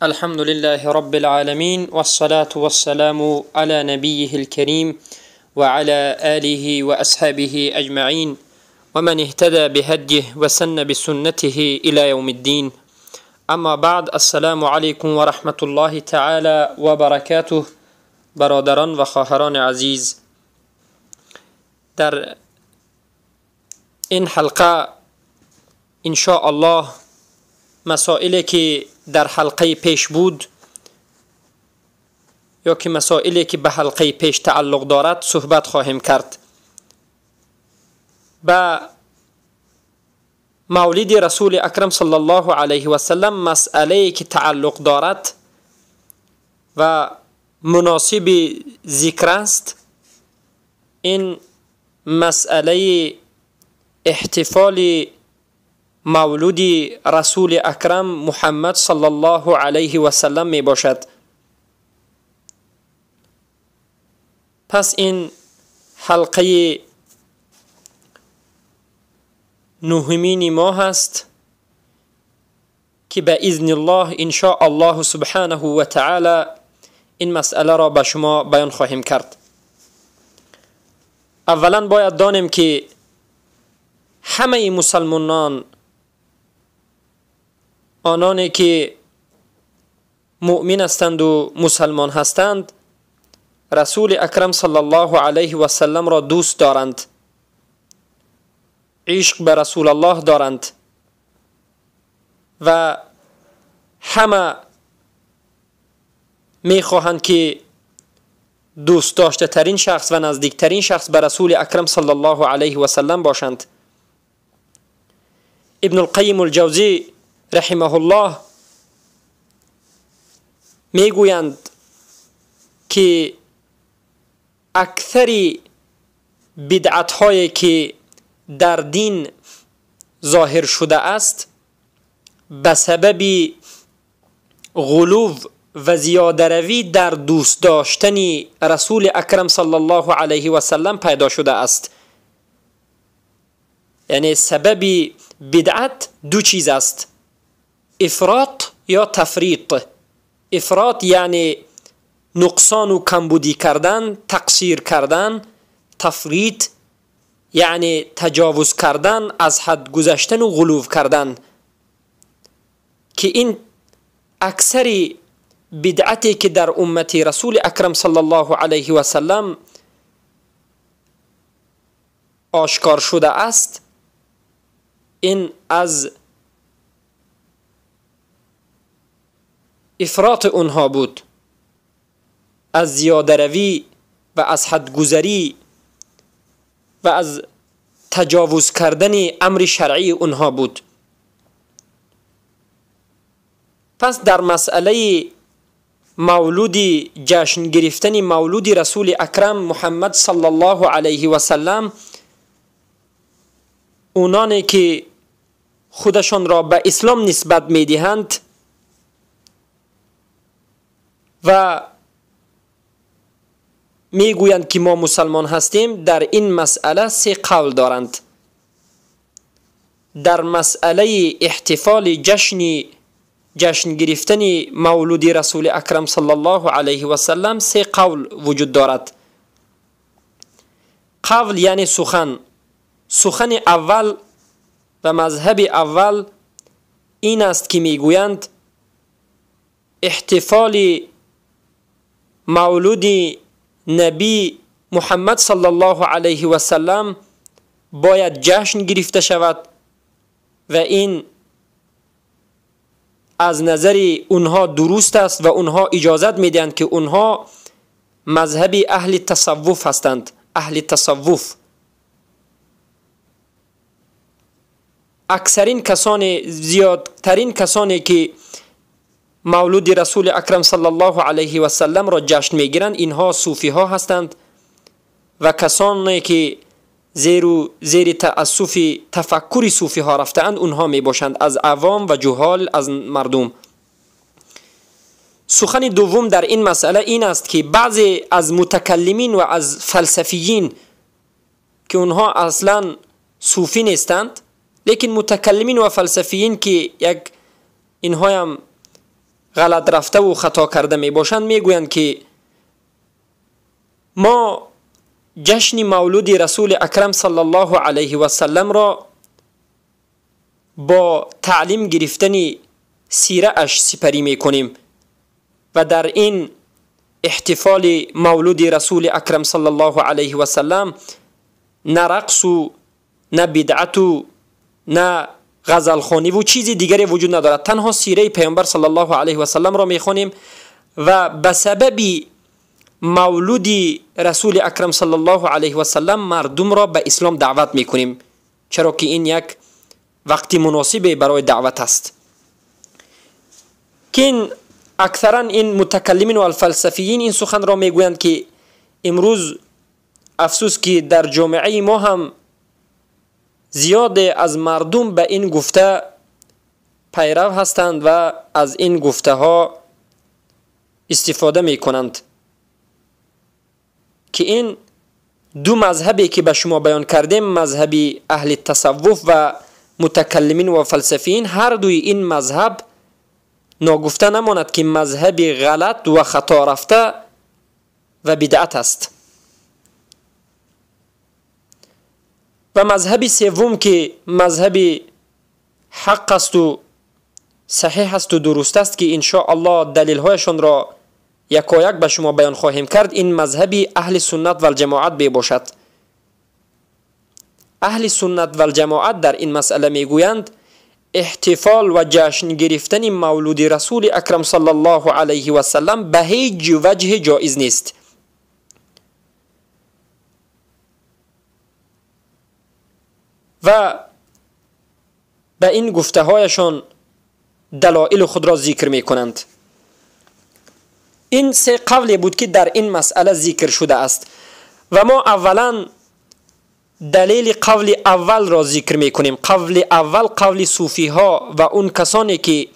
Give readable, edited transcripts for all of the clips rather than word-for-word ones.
الحمد لله رب العالمين، والصلاة والسلام على نبيه الكريم وعلى آله وأصحابه أجمعين ومن اهتدى بهديه وسن بسنته إلى يوم الدين. اما بعد، السلام علیکم و رحمت الله تعالی و برکاته. برادران و خواهران عزیز، در این حلقه ان شاء الله مسائلی که در حلقه پیش بود یا که مسائلی که به حلقه پیش تعلق دارد صحبت خواهیم کرد. به مولد رسول اکرم صلی الله علیه و سلم مسئله که تعلق دارد و مناسب ذکر است، این مسئله احتفال مولود رسول اکرم محمد صلی الله علیه و سلم می باشد. پس این حلقه نهمین ما هست که به اذن الله ان شاء الله سبحانه و تعالی این مسئله را به شما بیان خواهیم کرد. اولا باید دانیم که همه مسلمانان، آنانی که مؤمن هستند و مسلمان هستند، رسول اکرم صلی الله علیه و سلم را دوست دارند، عشق به رسول الله دارند و همه میخواهند که دوست داشته ترین شخص و نزدیکترین شخص به رسول اکرم صلی الله علیه و سلم باشند. ابن القیم الجوزی رحمه الله میگویند که اکثر بدعت هایی که در دین ظاهر شده است به سبب غلو و زیاده روی در دوست داشتن رسول اکرم صلی الله علیه و سلم پیدا شده است. یعنی سبب بدعت دو چیز است: افراط یا تفریط. افراط یعنی نقصان و کمبودی کردن، تقصیر کردن. تفریط یعنی تجاوز کردن، از حد گذشتن و غلو کردن، که این اکثر بدعتی که در امت رسول اکرم صلی الله علیه و سلم آشکار شده است، این از افراط اونها بود، از زیاده روی و از حدگذری و از تجاوز کردن امر شرعی اونها بود. پس در مسئله مولود، جشن گرفتن مولود رسول اکرم محمد صلی الله علیه و سلم، اونانی که خودشان را به اسلام نسبت میدهند و میگویند که ما مسلمان هستیم، در این مسئله سه قول دارند. در مسئله احتفال جشن گرفتن مولود رسول اکرم صلی الله علیه و سلم سه قول وجود دارد. قول یعنی سخن. سخن اول و مذهب اول این است که میگویند احتفال مولود نبی محمد صلی الله علیه و سلم باید جشن گرفته شود و این از نظر اونها درست است و اونها اجازت میدهند که اونها مذهب اهل تصوف هستند. اهل تصوف اکثرین کسان، زیادترین کسانی که مولود رسول اکرم صلی الله علیه و سلم را جشن میگیرند، اینها صوفی ها هستند و کسانی که زیر تأسف تفکر صوفی ها رفتند اونها می باشند، از عوام و جهال، از مردم. سخن دوم در این مسئله این است که بعضی از متکلمین و از فلسفیین که اونها اصلا صوفی نیستند، لیکن متکلمین و فلسفیین که یک اینها هم غلط رفته و خطا کرده می باشند میگویند که ما جشن مولود رسول اکرم صلی الله علیه و سلم را با تعلیم گرفتن سیره اش سپری می کنیم و در این احتفال مولود رسول اکرم صلی الله علیه و سلم نه رقص و نه بدعت و نه غزلخوانی و چیز دیگری وجود ندارد. تنها سیره پیامبر صلی الله علیه و سلم را میخوانیم و به سبب مولود رسول اکرم صلی الله علیه و سلم مردم را به اسلام دعوت میکنیم، چرا که این یک وقت مناسب برای دعوت است. که این اکثرا این متکلمین و الفلسفیین این سخن را میگویند که امروز افسوس که در جامعه ما هم زیاد از مردم به این گفته پیرو هستند و از این گفته ها استفاده میکنند که این دو مذهبی که به شما بیان کردیم، مذهب اهل تصوف و متکلمین و فلسفیین، هر دوی این مذهب ناگفته نماند که مذهب غلط و خطا رفته و بدعت است. و مذهب سوم که مذهب حق است و صحیح است و درست است که انشاءالله دلیلهایشان را یکایک به شما بیان خواهیم کرد، این مذهب اهل سنت و الجماعت می باشد. اهل سنت و الجماعت در این مسئله میگویند احتفال و جشن گرفتن مولود رسول اکرم صلی الله علیه و سلم به هیچ وجه جایز نیست. و به این گفته هایشان دلایل خود را ذکر می کنند. این سه قولی بود که در این مسئله ذکر شده است و ما اولا دلیل قول اول را ذکر می کنیم. قول اول قول صوفی ها و اون کسانی که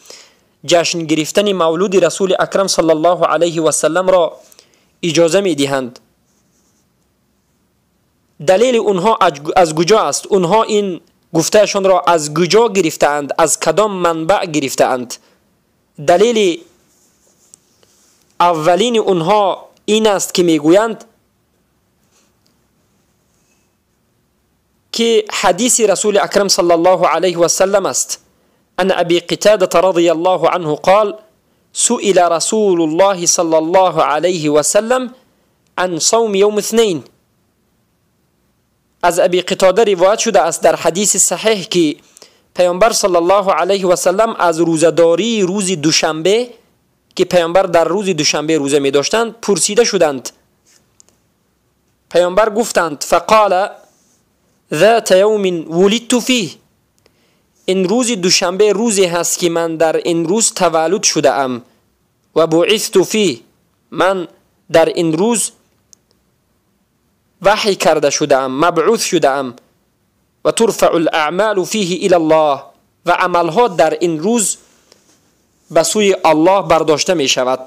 جشن گرفتن مولود رسول اکرم صلی الله علیه و سلم را اجازه می دهند. دلیل اونها از کجا است؟ اونها این گفتهشان را از کجا گرفتند؟ از کدام منبع گرفتند؟ دلیل اولین اونها این است که میگویند که حدیث رسول اکرم صلی الله علیه و سلم است. عن ابی قتاده رضی الله عنه قال سئل رسول الله صلی الله علیه و سلم عن صوم یوم اثنین. از ابی قتاده روایت شده است در حدیث صحیح که پیامبر صلی الله علیه و سلم از روزه‌داری روز دوشنبه که پیامبر در روز دوشنبه روزه می داشتند پرسیده شدند. پیامبر گفتند فقال ذات یوم ولدت فیه، این روز دوشنبه روزی هست که من در این روز تولد شده ام، و بعثت فیه، من در این روز وحی کرده شده ام، مبعوث شده ام، و ترفع الاعمال فیه الی الله، و عملها در این روز به سوی الله برداشته می شود.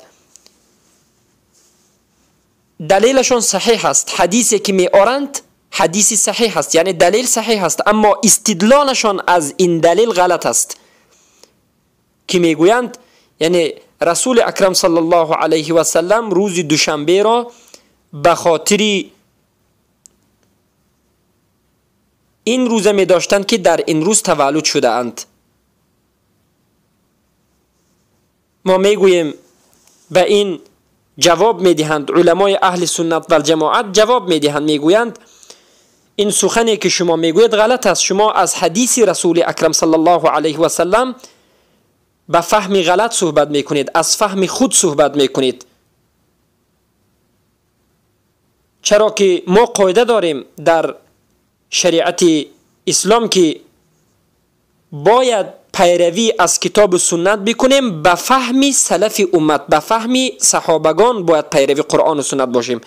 دلیلشان صحیح است، حدیثی که می آرند حدیث صحیح است، یعنی دلیل صحیح است، اما استدلالشان از این دلیل غلط است که میگویند یعنی رسول اکرم صلی الله علیه و سلم روز دوشنبه را به خاطر این روزه می داشتند که در این روز تولد شده اند. ما میگوییم به این جواب میدهند علمای اهل سنت و الجماعت، جواب میدهند، میگویند این سخنی که شما میگوید غلط است، شما از حدیث رسول اکرم صلی الله علیه و سلم به فهم غلط صحبت میکنید، از فهم خود صحبت میکنید. چرا که ما قاعده داریم در شریعت اسلام که باید پیروی از کتاب و سنت بکنیم، به فهم سلف امت، به فهم صحابگان باید پیروی قرآن و سنت باشیم.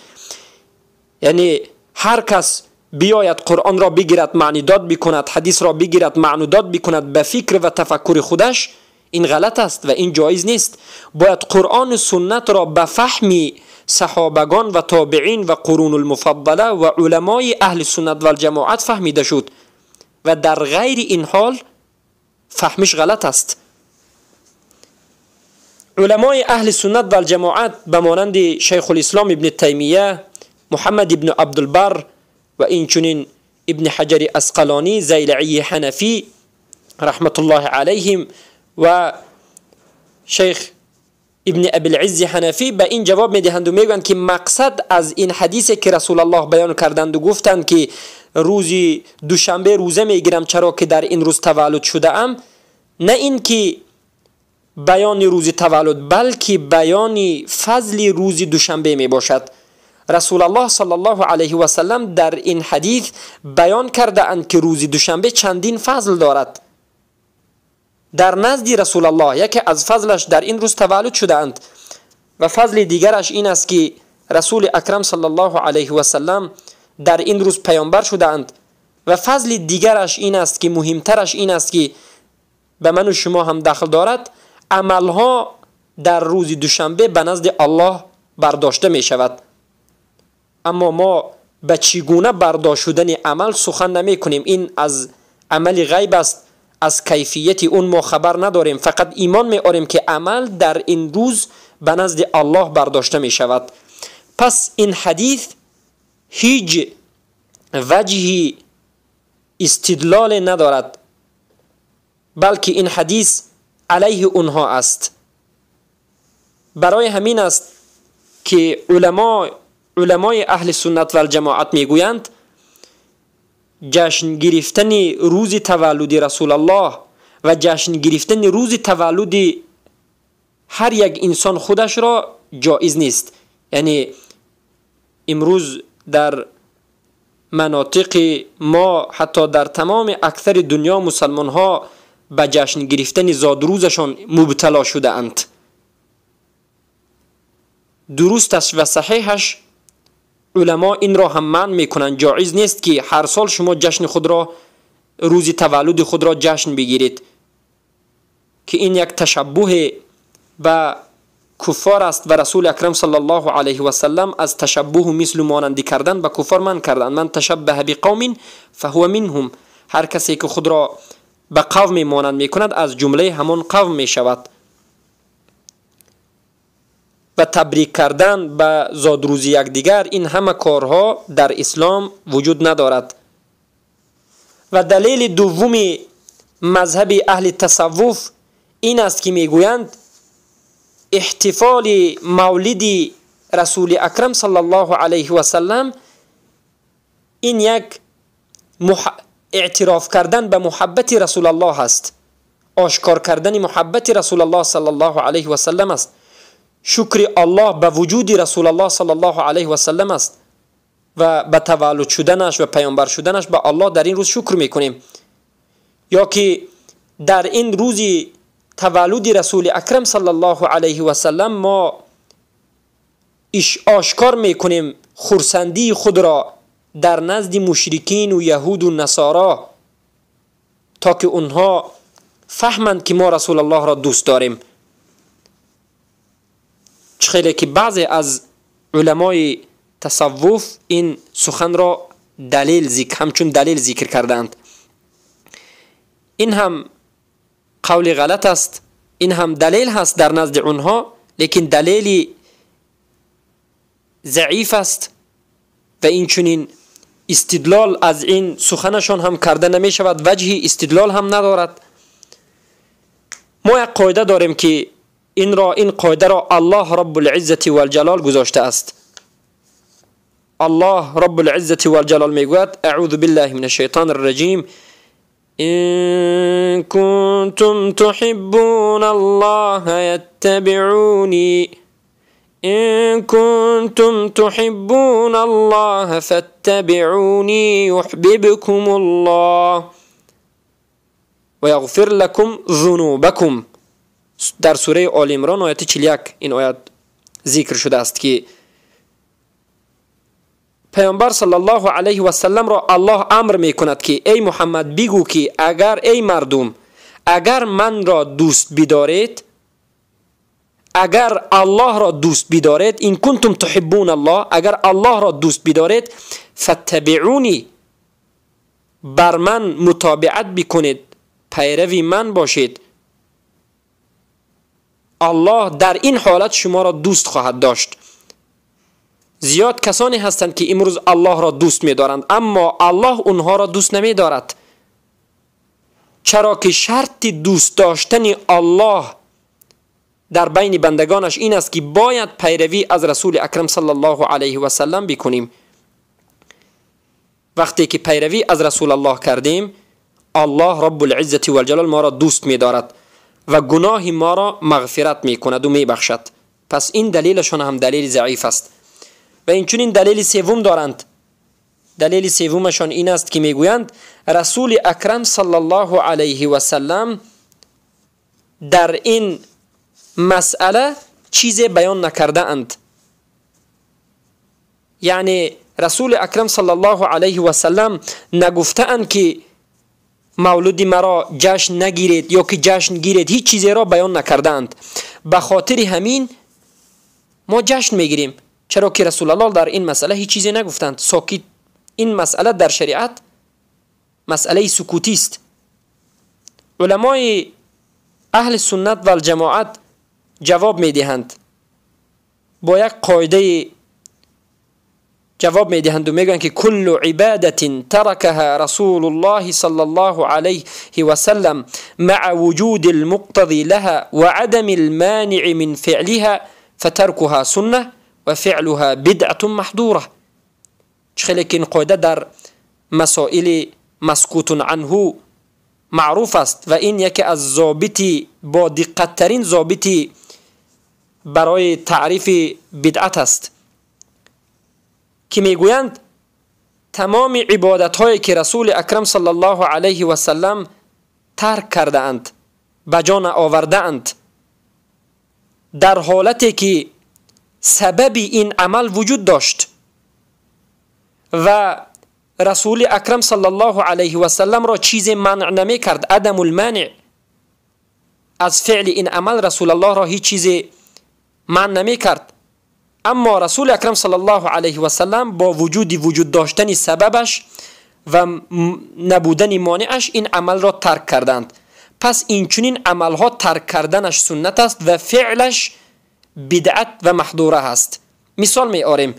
یعنی هر کس بیاید قرآن را بگیرد معنی داد بکند، حدیث را بگیرد معنی داد بکند به فکر و تفکر خودش، این غلط است و این جایز نیست. باید قرآن و سنت را به فهم صحابگان و تابعین و قرون المفضله و علمای اهل سنت و الجماعت فهمیده شد و در غیر این حال فهمش غلط است. علمای اهل سنت و الجماعت به مانند شیخ الاسلام ابن تیمیه، محمد ابن عبدالبر و اینچنین ابن حجر عسقلانی، زیلعی حنفی رحمت الله علیهم و شیخ ابن ابی العز حنفی به این جواب میدهند و میگویند که مقصد از این حدیث که رسول الله بیان کردند و گفتند که روزی دوشنبه روزه میگیرم چرا که در این روز تولد شده ام، نه این که بیان روز تولد بلکه بیان فضل روز دوشنبه می باشد. رسول الله صلی الله علیه و سلم در این حدیث بیان کرده اند که روز دوشنبه چندین فضل دارد. در نزد رسول الله یکی از فضلش در این روز تولد شده اند و فضل دیگرش این است که رسول اکرم صلی الله علیه و سلم در این روز پیامبر شده اند و فضل دیگرش این است که مهمترش این است که به من و شما هم دخل دارد، عملها در روز دوشنبه به نزد الله برداشته می شود. اما ما به چگونه برداشت شدن عمل سخن نمی کنیم، این از عمل غیب است، از کیفیت اون ما خبر نداریم، فقط ایمان می آریم که عمل در این روز به نزد الله برداشته می شود. پس این حدیث هیچ وجه استدلال ندارد، بلکه این حدیث علیه اونها است. برای همین است که علمای اهل سنت و الجماعت میگویند جشن گرفتن روز تولد رسول الله و جشن گرفتن روز تولد هر یک انسان خودش را جایز نیست. یعنی امروز در مناطق ما، حتی در تمام اکثر دنیا، مسلمان ها به جشن گرفتن زادروزشان مبتلا شده اند. درست است و صحیحش علما این را هم منع میکنند، جایز نیست که هر سال شما جشن خود را، روز تولد خود را جشن بگیرید، که این یک تشبه به کفار است و رسول اکرم صلی الله علیه و سلم از تشبه مثل مانندی کردن به کفار منع کردند. من تشبه بقوم فهو منهم، هر کسی که خود را به قوم مانند میکند از جمله همان قوم میشود. و تبریک کردن به زادروز یکدیگر، این همه کارها در اسلام وجود ندارد. و دلیل دوم مذهب اهل تصوف این است که میگویند احتفال مولد رسول اکرم صلی الله علیه و سلم این یک اعتراف کردن به محبت رسول الله است، آشکار کردن محبت رسول الله صلی الله علیه و سلم است، شکر الله به وجود رسول الله صلی الله علیه و سلم است و به تولد شدنش و پیامبر شدنش به الله در این روز شکر میکنیم. یا که در این روز تولد رسول اکرم صلی الله علیه و سلم ما آشکار میکنیم خرسندی خود را در نزد مشرکین و یهود و نصارا، تا که اونها فهمند که ما رسول الله را دوست داریم. خیلی که بعضی از علمای تصوف این سخن را دلیل ذکر، همچون دلیل ذکر کردند. این هم قول غلط است، این هم دلیل هست در نزد اونها، لیکن دلیل ضعیف است و این چنین استدلال از این سخنشان هم کرده نمی شود، وجه استدلال هم ندارد. ما یک قاعده داریم که این قاعده را الله رب العزة والجلال گذاشته است. الله رب العزة والجلال میگوید اعوذ بالله من الشیطان الرجیم إن كنتم تحبون الله يتبعوني إن كنتم تحبون الله فاتبعوني يحببكم الله ويغفر لكم ذنوبكم. در سوره آل عمران آیت 41 این آیت ذکر شده است که پیامبر صلی الله علیه و سلم را الله امر میکند که ای محمد بگو که اگر ای مردم اگر من را دوست بدارید، اگر الله را دوست بدارید، این کنتم تحبون الله، اگر الله را دوست بدارید، فتبعونی، بر من متابعت بکنید، پیروی من باشید، الله در این حالت شما را دوست خواهد داشت. زیاد کسانی هستند که امروز الله را دوست می‌دارند، اما الله اونها را دوست نمی‌دارد. چرا که شرط دوست داشتن الله در بین بندگانش این است که باید پیروی از رسول اکرم صلی الله علیه و سلم بکنیم. وقتی که پیروی از رسول الله کردیم، الله رب العزة والجلال ما را دوست می‌دارد و گناه ما را مغفرت می‌کند و می‌بخشد. پس این دلیلشان هم دلیل ضعیف است. و اینچنین دلیل سوم دارند. دلیل سومشان این است که میگویند رسول اکرم صلی الله علیه و سلم در این مسئله چیز بیان نکرده اند. یعنی رسول اکرم صلی الله علیه و سلم نگفته اند که مولود مرا جشن نگیرید یا که جشن گیرید، هیچ چیزی را بیان نکرده اند. به خاطر همین ما جشن میگیریم، چرا که رسول الله در این مسئله هیچ چیزی نگفتند. ساکت، این مسئله در شریعت مسئله سکوتی است. علمای اهل سنت و الجماعت جواب میدهند با یک قاعده، جواب میدهند و میگویند که کل عبادت ترکها رسول الله صلی الله علیه و سلم مع وجود المقتضی لها وعدم المانع من فعلها فترکها سنه و فعلها بدعة محظوره. خیلی که این قاعده در مسائل مسکوت عنه معروف است و این یکی از ضابطی با دقت ترین ضابطی برای تعریف بدعت است که میگویند تمام عبادت هایی که رسول اکرم صلی الله علیه و سلم ترک کرده اند، به جان آورده اند، در حالتی که سبب این عمل وجود داشت و رسول اکرم صلی الله علیه و سلم را چیز منع نمی کرد، عدم المانع از فعل این عمل رسول الله را هیچ چیز منع نمی کرد، اما رسول اکرم صلی الله علیه و سلم با وجود داشتن سببش و نبودن مانعش این عمل را ترک کردند. پس این چنین عملها ترک کردنش سنت است و فعلش بدعت و محظوره است. مثال می آریم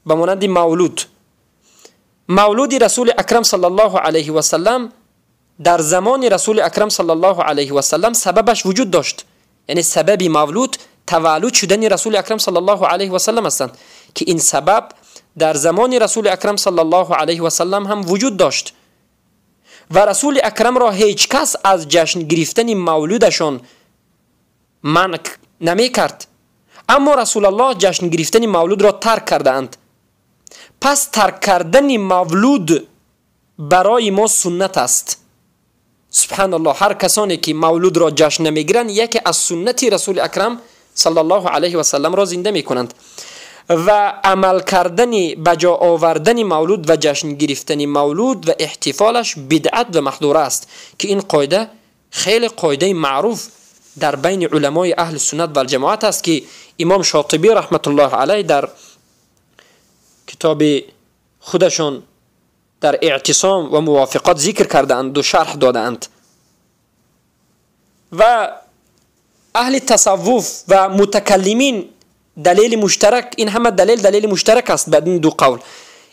به مانند مولود. مولود رسول اکرم صلی الله علیه و سلم در زمان رسول اکرم صلی الله علیه و سلم سببش وجود داشت، یعنی سبب مولود تولد شدن رسول اکرم صلی الله علیه و سلم هستند که این سبب در زمان رسول اکرم صلی الله علیه و سلم هم وجود داشت و رسول اکرم را هیچ کس از جشن گرفتن مولودشان منع نمی کرد، اما رسول الله جشن گرفتن مولود را ترک کرده اند. پس ترک کردن مولود برای ما سنت است. سبحان الله، هر کسانی که مولود را جشن نمیگیرند یکی از سنت رسول اکرم صلی الله علیه و سلم را زنده میکنند و عمل کردن، بجا آوردن مولود و جشن گرفتن مولود و احتفالش بدعت و محظوره است که این قاعده خیلی قاعده معروف در بین علمای اهل سنت و الجماعت است که امام شاطبی رحمت الله علیه در کتاب خودشان در اعتصام و موافقات ذکر کرده اند و شرح داده اند. و اهل تصوف و متکلمین دلیل مشترک، این همه دلیل مشترک است به این دو قول.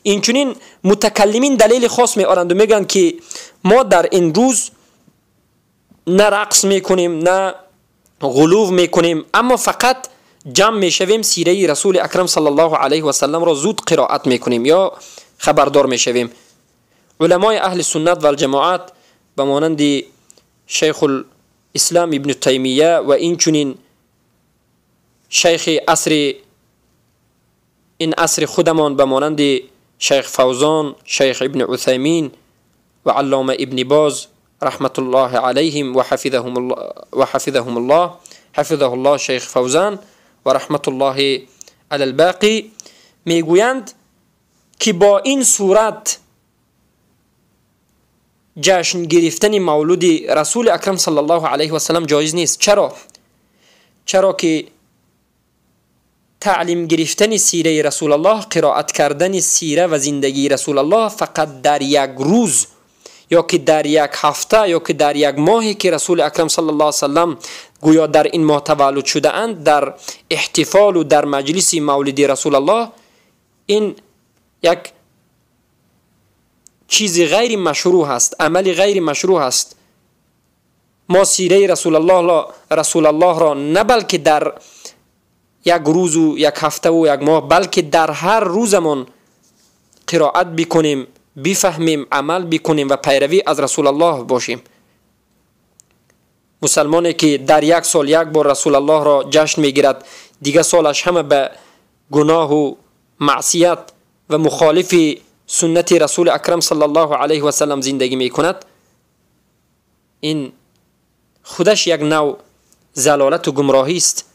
این چنین متکلمین دلیل خاص می آرند و میگن که ما در این روز نه رقص میکنیم نه غلو میکنیم، اما فقط جمع میشویم سیره رسول اکرم صلی الله علیه و سلم را زود قرائت میکنیم یا خبردار میشویم. علمای اهل سنت و الجماعت به مانند شیخ الاسلام ابن تیمیه و این چنین شیخ عصر این عصر خودمان به مانند شیخ فوزان، شیخ ابن عثیمین و علامه ابن باز رحمت الله علیهم و حفظهم الله، حفظه الله شیخ فوزان و رحمت الله علی الباقی، میگویند که با این صورت جشن گرفتن مولود رسول اکرم صلی الله علیه و سلم جایز نیست. چرا؟ چرا که تعلیم گرفتن سیره رسول الله، قرائت کردن سیره و زندگی رسول الله فقط در یک روز یا که در یک هفته یا که در یک ماهی که رسول اکرم صلی الله علیه وسلم گویا در این ماه تولد شده اند، در احتفال و در مجلس مولد رسول الله، این یک چیز غیر مشروع است، عمل غیر مشروع است. ما سیره رسول الله را نه بلکه در یک روز و یک هفته و یک ماه، بلکه در هر روزمان قرائت بکنیم، بفهمیم، عمل بکنیم و پیروی از رسول الله باشیم. مسلمانی که در یک سال یک بار رسول الله را جشن میگیرد، دیگه سالش همه به گناه و معصیت و مخالف سنت رسول اکرم صلی الله علیه و سلم زندگی میکند، این خودش یک نوع ضلالت و گمراهی است.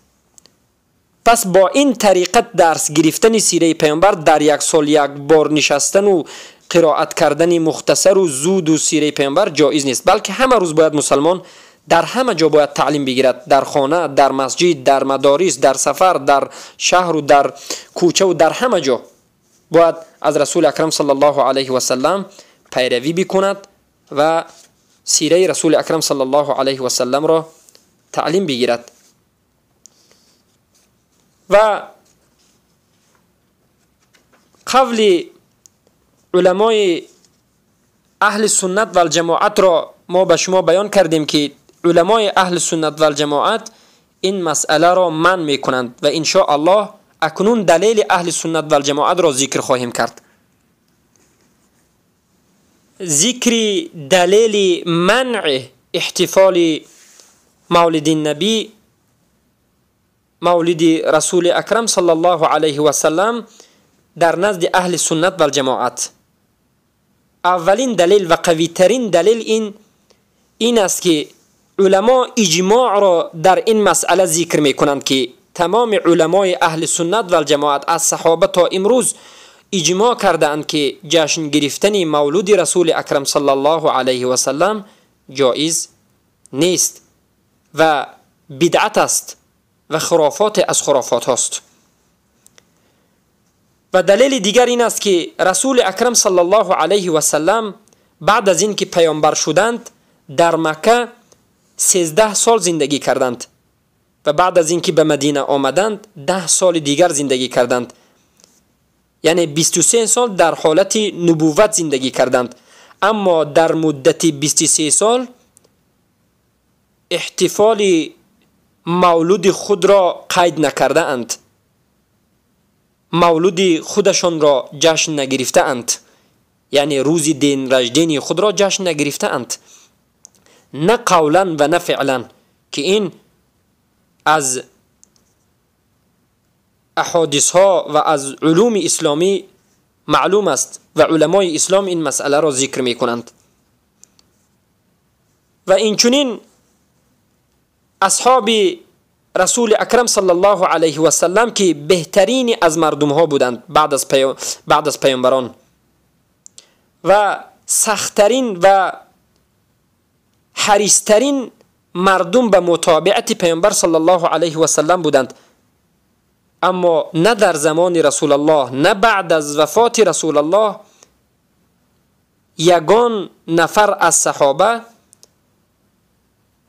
پس با این طریقت درس گرفتن سیره پیامبر، در یک سال یک بار نشستن و قرائت کردن مختصر و زود و سیره پیامبر جایز نیست، بلکه همه روز باید مسلمان در همه جا باید تعلیم بگیرد، در خانه، در مسجد، در مدارس، در سفر، در شهر و در کوچه و در همه جا باید از رسول اکرم صلی الله علیه و سلم پیروی بکند و سیره رسول اکرم صلی الله علیه و سلم را تعلیم بگیرد. و قول علمای اهل سنت و الجماعت را ما به شما بیان کردیم که علمای اهل سنت و الجماعت این مسئله را منع میکنند و ان شاء الله اکنون دلیل اهل سنت و الجماعت را ذکر خواهیم کرد. ذکر دلیل منع احتفال مولد النبی، مولد رسول اکرم صلی الله علیه و سلم در نزد اهل سنت و الجماعت، اولین دلیل و قوی ترین دلیل این است که علما اجماع را در این مسئله ذکر میکنند که تمام علمای اهل سنت و الجماعت از صحابه تا امروز اجماع کردند که جشن گرفتن مولود رسول اکرم صلی الله علیه و سلم جایز نیست و بدعت است و خرافات از خرافات هاست. و دلیل دیگر این است که رسول اکرم صلی الله علیه و سلم بعد از اینکه پیامبر شدند در مکه 13 سال زندگی کردند و بعد از اینکه به مدینه آمدند 10 سال دیگر زندگی کردند، یعنی 23 سال در حالت نبوت زندگی کردند. اما در مدت 23 سال احتفال مولود خود را قید نکرده اند، مولود خودشان را جشن نگرفته اند، یعنی روز دین رجدین خود را جشن نگرفته اند، نه قولا و نه فعلا، که این از احادیث ها و از علوم اسلامی معلوم است و علمای اسلام این مسئله را ذکر می کنند. و اینچنین اصحاب رسول اکرم صلی الله علیه و سلم که بهترین از مردم ها بودند بعد از پیامبران و سختترین و حریصترین مردم به متابعت پیامبر صلی الله علیه و سلم بودند، اما نه در زمان رسول الله نه بعد از وفات رسول الله یگان نفر از صحابه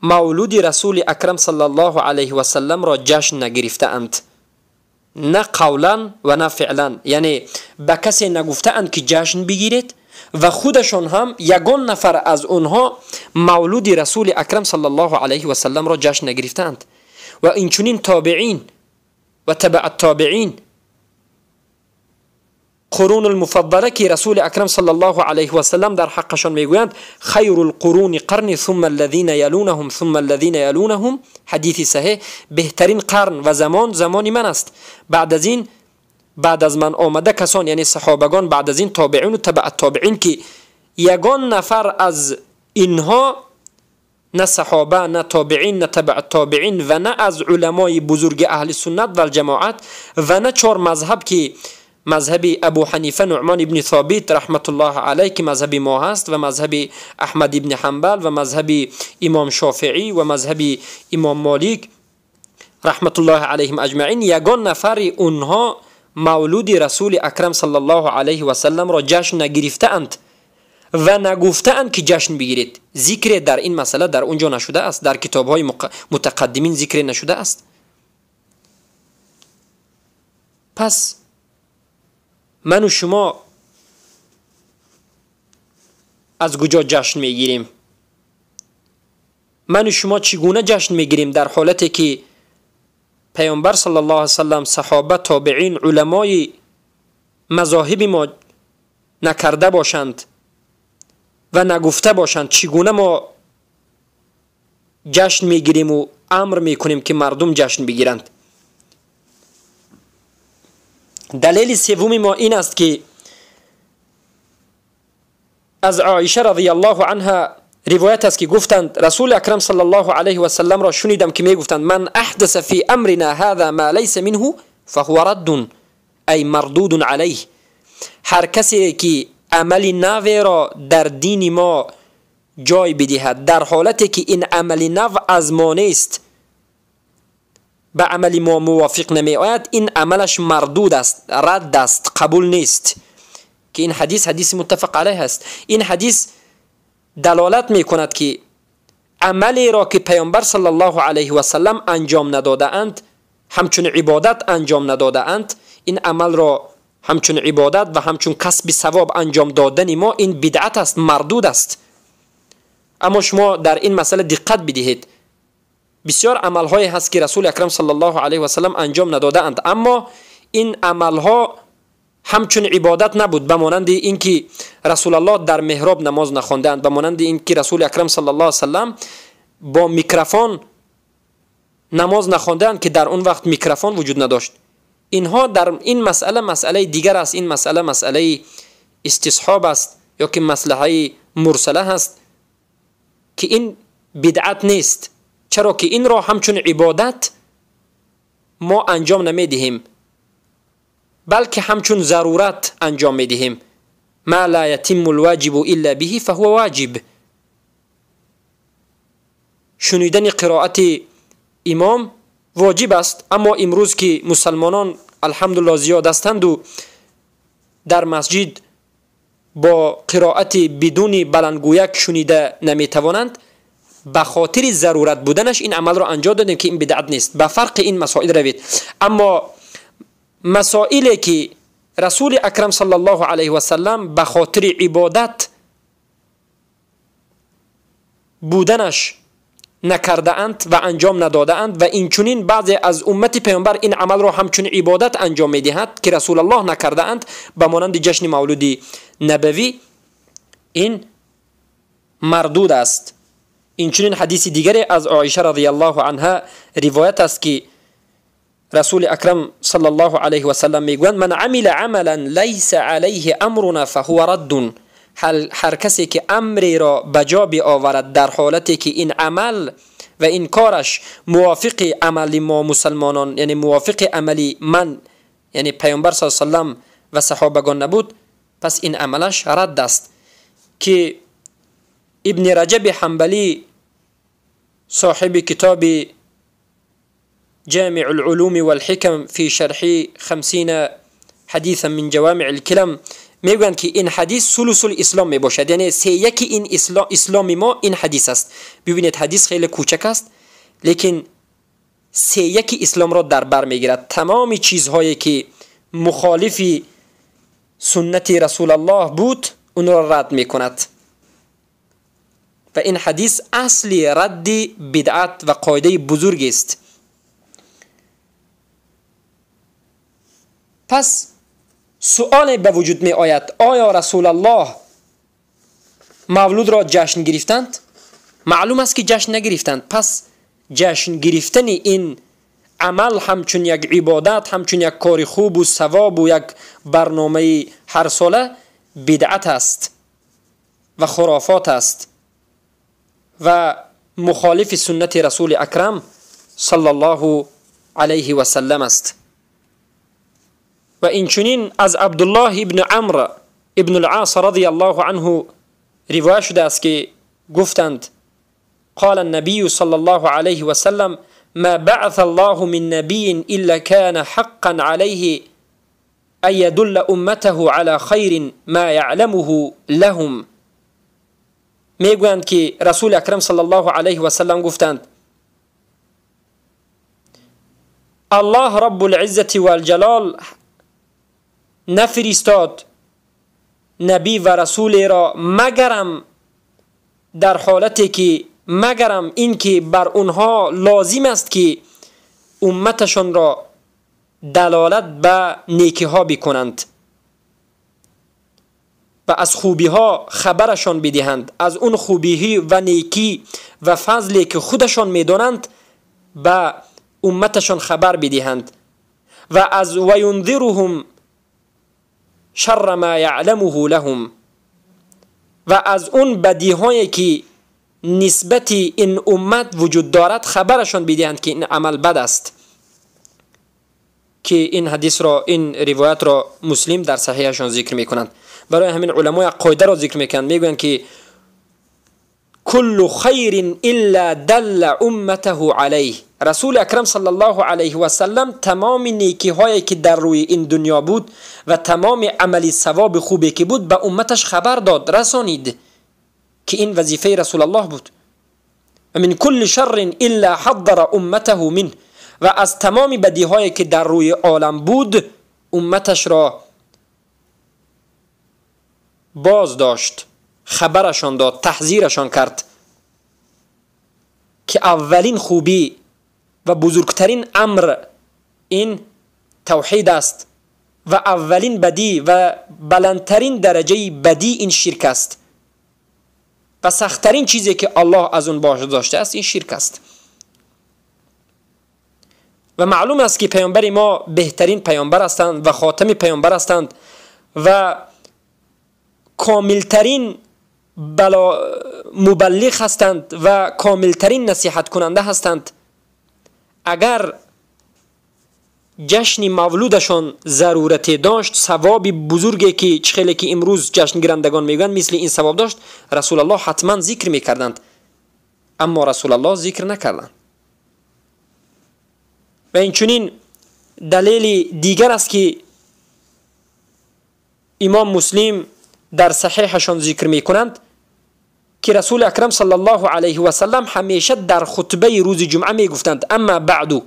مولود رسول اکرم صلی الله علیه و سلم را جشن نگرفته اند، نه قولا و نه فعلا، یعنی به کسی نگفته اند که جشن بگیرید و خودشان هم یگان نفر از اونها مولود رسول اکرم صلی الله علیه و سلم را جشن نگرفته اند. و اینچنین تابعین و تبع التابعین، قرون المفضله که رسول اکرم صلی الله علیه و سلم در حقشان میگویند خیر القرون قرن ثم الذین یلونهم ثم الذین یلونهم، حدیث صحیح، بهترین قرن و زمان زمان من است، بعد از این بعد از من آمده کسان، یعنی صحابگان، بعد از این تابعین و تبع التابعین، که یگان نفر از اینها نه صحابه نه تابعین نه تبع التابعین و نه از علمای بزرگ اهل سنت و الجماعت و نه چهار مذهب که مذهب ابو حنیفه نعمان ابن ثابت رحمت الله علیه که مذهب ما هست و مذهب احمد ابن حنبل و مذهب امام شافعی و مذهب امام مالک رحمت الله علیهم اجمعین، یگان نفر اونها مولود رسول اکرم صلی الله علیه و سلم را جشن نگرفته اند و نگفته‌اند که جشن بگیرید. ذکر در این مسئله در اونجا نشده است، در کتاب‌های متقدمین ذکر نشده است. پس من و شما از کجا جشن میگیریم؟ من و شما چگونه جشن میگیریم در حالتی که پیامبر صلی الله علیه وسلم، صحابه، تابعین، علمای مذاهب ما نکرده باشند و نگفته باشند؟ چگونه ما جشن میگیریم و امر میکنیم که مردم جشن بگیرند؟ دلیل سوم ما این است که از عایشه رضی الله عنها روایت است که گفتند رسول اکرم صلی الله علیه و سلم را شنیدم که میگفتند من احدث فی امرنا هذا ما لیس منه فهو رد، ای مردود علیه. هر کسی که عمل نو را در دین ما جای بدهد در حالتی که این عمل نو از ما نیست، به عمل ما موافق نمی آید، این عملش مردود است، رد است، قبول نیست. که این حدیث حدیث متفق علیه است. این حدیث دلالت می کند که عملی را که پیامبر صلی الله علیه و سلم انجام نداده اند، همچون عبادت انجام نداده اند، این عمل را همچون عبادت و همچون کسب ثواب انجام دادن ما این بدعت است، مردود است. اما شما در این مسئله دقت بدهید، بسیار عملهایی هست که رسول اکرم صلی الله علیه و سلم انجام نداده اند، اما این عملها همچون عبادت نبود، به مانند اینکه رسول الله در محراب نماز نخواندند، به مانند اینکه رسول اکرم صلی الله علیه و سلم با میکروفون نماز نخواندند که در اون وقت میکروفون وجود نداشت. اینها در این مسئله مسئله دیگر است، این مسئله مسئله استصحاب است یا که مسئله مرسله است که این بدعت نیست، چرا که این را همچون عبادت ما انجام نمیدهیم، بلکه همچون ضرورت انجام میدهیم. ما لا یتم الواجب الا به فهو واجب. شنیدن قرائت امام واجب است، اما امروز که مسلمانان الحمدلله زیاد هستند و در مسجد با قرائت بدون بلندگویک شنیده نمیتوانند، به خاطر ضرورت بودنش این عمل را انجام دادیم که این بدعت نیست. به فرق این مسائل روید. اما مسائلی که رسول اکرم صلی الله علیه و سلم به خاطر عبادت بودنش نکرده اند و انجام نداده اند و اینچنین بعضی از امت پیامبر این عمل را همچون عبادت انجام میدهد که رسول الله نکرده اند، به مانند جشن مولود نبوی، این مردود است. اینچنین حدیث دیگری از عایشه رضی الله عنها روایت است که رسول اکرم صلی الله علیه و سلم میگویند من عمل عملا لیس علیه امرنا فهو رد. هر کسی که امری را به جا بیاورد در حالتی که این عمل و این کارش موافق عمل ما مسلمانان، یعنی موافق عمل من، یعنی پیامبر صلی الله علیه و سلم و صحابگان نبود، پس این عملش رد است. که ابن رجب حنبلی صاحب کتاب جامع العلوم والحکم فی شرح 50 حدیثا من جوامع الکلم میگویند که این حدیث ثلث الاسلام میباشد، یعنی 3/1 این اسلام ما این حدیث است. ببینید حدیث خیلی کوچک است، لیکن 3/1 اسلام را در بر میگیرد. تمام چیزهایی که مخالف سنت رسول الله بود اون را رد میکند و این حدیث اصل رد بدعت و قاعده بزرگ است. پس سؤال به وجود می آید، آیا رسول الله مولود را جشن گرفتند؟ معلوم است که جشن نگرفتند. پس جشن گرفتن این عمل همچون یک عبادت، همچون یک کار خوب و ثواب و یک برنامه هر ساله بدعت است و خرافات است و مخالف سنت رسول اکرم صلی الله علیه و سلم است. و اینچنین از عبدالله ابن عمرو ابن العاص رضی الله عنه روایت شده است که گفتند قال النبي صلى الله عليه وسلم ما بعث الله من نبي إلا كان حقا عليه أن يدل أمته على خير ما يعلمه لهم. میگویند که رسول اکرم صلی الله علیه و سلم گفتند الله رب العزة والجلال نفرستاد نبی و رسول را مگرم در حالتی که مگرم این که بر اونها لازم است که امتشان را دلالت به نیکی ها بکنند و از خوبی ها خبرشان بدهند، از اون خوبی و نیکی و فضلی که خودشان میدانند به امتشان خبر بدهند و از و ینذرهم شر ما یعلمه لهم، و از اون بدی هایی که نسبت این امت وجود دارد خبرشان بدهند که این عمل بد است. که این حدیث را، این روایت را مسلم در صحیحشان ذکر میکنند. برای همین علمای قاعده را ذکر میکنند، میگویند که کل خیر الا دل امته علیه. رسول اکرم صلی الله علیه و سلم تمام نیکی هایی که در روی این دنیا بود و تمام عملی ثواب خوبی که بود به امتش خبر داد، رسانید، که این وظیفه رسول الله بود. و من کل شر الا حضر امته منه، و از تمام بدی هایی که در روی عالم بود امتش را باز داشت، خبرشان داد، تحذیرشان کرد که اولین خوبی و بزرگترین امر این توحید است و اولین بدی و بلندترین درجه بدی این شرک است و سختترین چیزی که الله از اون باز داشته است این شرک است. و معلوم است که پیامبر ما بهترین پیامبر هستند و خاتم پیامبر هستند و کاملترین مبلغ هستند و کاملترین نصیحت کننده هستند. اگر جشن مولودشان ضرورت داشت، ثواب بزرگی که چخیلی که امروز جشن گیرندگان میگن مثل این ثواب داشت، رسول الله حتما ذکر میکردند، اما رسول الله ذکر نکردند. و این چنین دلیل دیگر است که امام مسلم در صحیحشان ذکر میکنند که رسول اکرم صلی الله علیه و سلم همیشه در خطبه روز جمعه میگفتند اما بعد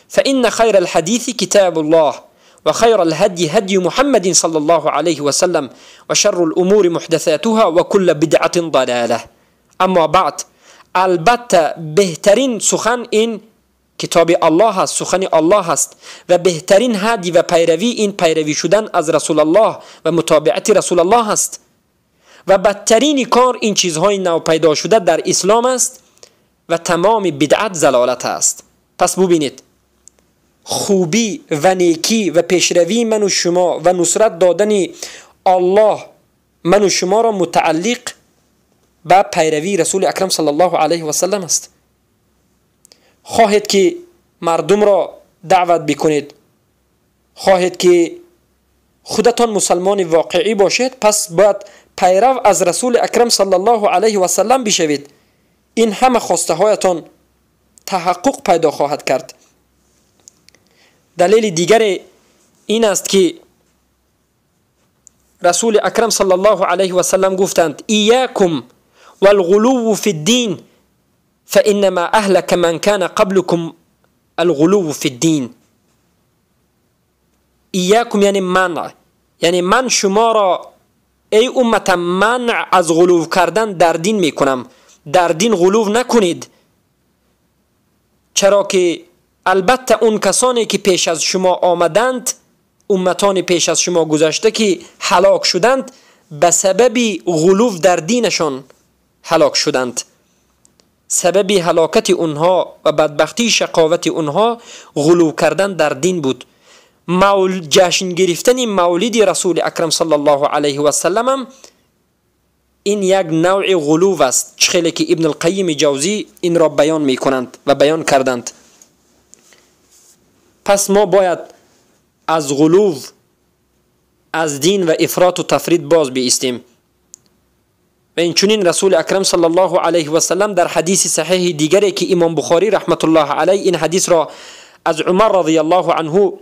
فإن خیر الحدیث کتاب الله و خیر الهدی هدی محمد صلی الله علیه و سلم و شر الامور محدثاتها و کل بدعة ضلاله. اما بعد، البته بهترین سخن این کتاب الله است، سخن الله است، و بهترین هدی و پیروی این پیروی شدن از رسول الله و متابعت رسول الله است، و بدترین کار این چیزهای نو پیدا شده در اسلام است و تمام بدعت ضلالت است. پس ببینید خوبی و نیکی و پیشروی من و شما و نصرت دادن الله من و شما را متعلق به پیروی رسول اکرم صلی الله علیه و سلم است. خواهید که مردم را دعوت بکنید، خواهید که خودتان مسلمان واقعی باشید، پس باید پیرو از رسول اکرم صلی الله علیه و سلم بشوید. این همه خواسته هایتان تحقق پیدا خواهد کرد. دلیل دیگر این است که رسول اکرم صلی الله علیه و سلم گفتند ایاکم والغلو فی الدین فإنما أهلك من كان قبلكم الغلو في الدين. إياكم یعنی منع، یعنی من شما را ای امت منع از غلو کردن در دین میکنم، در دین غلو نکنید، چرا که البته اون کسانی که پیش از شما آمدند، امتان پیش از شما گذشته که هلاک شدند، به سبب غلو در دینشان هلاک شدند. سبب هلاکت اونها و بدبختی شقاوت اونها غلو کردن در دین بود. جشن گرفتن مولد رسول اکرم صلی الله علیه و سلم این یک نوع غلو است، چخیلی که ابن القیم جوزی این را بیان میکنند و بیان کردند. پس ما باید از غلو از دین و افراط و تفرید باز بیستیم. و این چنین رسول اکرم صلی الله علیه و سلم در حدیث صحیح دیگری که امام بخاری رحمت الله علیه این حدیث را از عمر رضی الله عنه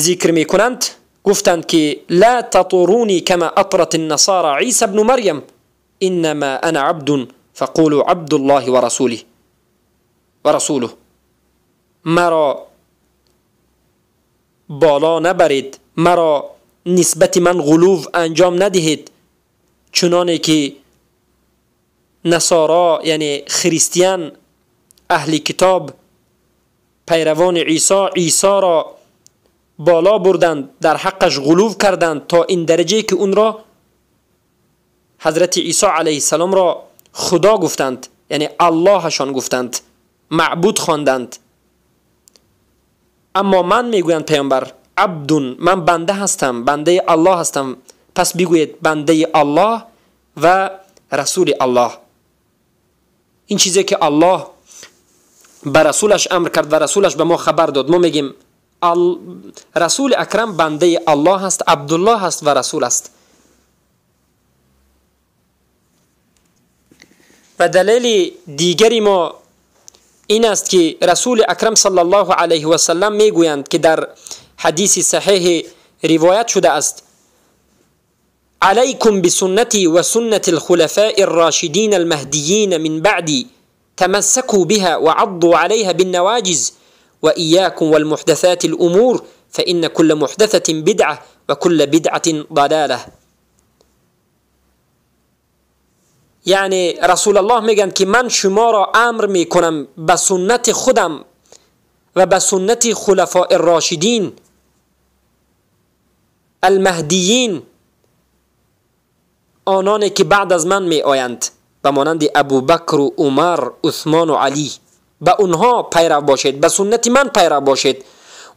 ذکر میکنند، گفتند که لا تطرونی کما اطرت النصارى عیسی ابن مریم. إنما أنا عبد فقولوا عبد الله ورسوله ورسوله. مرا بالا نبرید، مرا نسبت من غلو انجام ندهید، چنانه که نصارا یعنی خریستیان اهل کتاب پیروان عیسی، عیسی را بالا بردند، در حقش غلو کردند تا این درجه که اون را حضرت عیسی علیه السلام را خدا گفتند، یعنی اللهشان گفتند، معبود خواندند. اما من میگویند پیامبر عبدون، من بنده هستم، بنده الله هستم، پس بگویید بنده الله و رسول الله. این چیزی که الله به رسولش امر کرد و رسولش به ما خبر داد، ما میگیم رسول اکرم بنده الله است، عبدالله است و رسول است. و دلیل دیگری ما این است که رسول اکرم صلی الله علیه و سلم میگویند که در حدیث صحیح روایت شده است: علیکم بسنتی و سنت الخلفاء الراشدین المهدیین من بعدی تمسكوا بها وعضوا عليها بالنواجز وإياكم والمحدثات الأمور فإن كل محدثة بدعة وكل بدعة ضلالة. یعنی رسول الله میگن که من شما را امر میکنم به سنت خودم و به سنت خلفاء الراشدین المهدیین، آنانی که بعد از من می آیند، به مانند ابوبکر و عمر، عثمان و علی، به اونها پیرو باشید، به سنت من پیرو باشید.